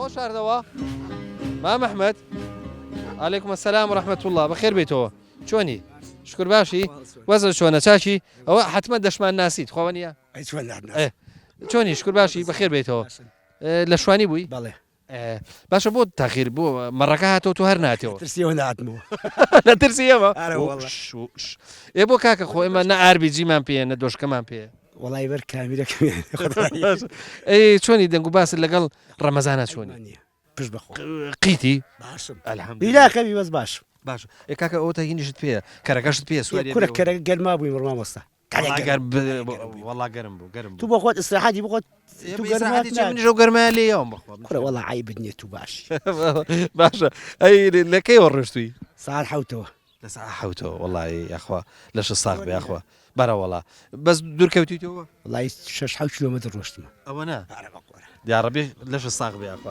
خۆ شاردەوە مام ئەحمەد علیکم السلام و رحمة الله بەخێر بێیتەوە چۆنی شکر باشی وەزە چۆنە چاکی ئەوە حتمما دەشمان ناسیت خۆوە نییە چۆنی شکر باشی بەخێر بێیتەوە لە شوانی بووی بەڵێ باشە بۆ تاخیر بۆ مەڕەکە هاتەوە تۆ هەر ناتەوە ترسیەوە ناتمەوە لە ترسی ئێمە ئێ بۆ کاکە خۆ ئێمە نە ئاربیجیمان پێ نە دۆشکەمان پێ وەڵی بەر کامیرەکە ئەی چۆنی دەنگ و باست لەگەڵ ڕەمەزانە چۆنی پشت بەخۆ قیتی باشم بیلاکەوی بەس باشم باش ئێ کاکە ئەوە تا هینیشت پێیە کەرەکەشت پێیە سواری کورە کەرەکە گەرما بووی مامۆستا وەڵا گەرم بوو گەرم تو بۆ خۆت ئیسراحەتی بخۆت تو گەرماتی منیش ئەو گەرمایە لێ یاوم بەخوا کورە وەڵا عەیبت نییە تو باشی باشە ئەی لە کەیەوە ڕۆشتووی ساعت حەوتەوە لە ساعت حەوتەوە وەڵی یاخوا لەشە ساغ بێ یاخوا بەرە وەڵا بەس دوور کەوتیتەوە وەڵی شەش حەوت کیلۆمەتر ڕۆشتمە ئەوە نا یاڕەبی لەشە ساغ بێ یاخوا.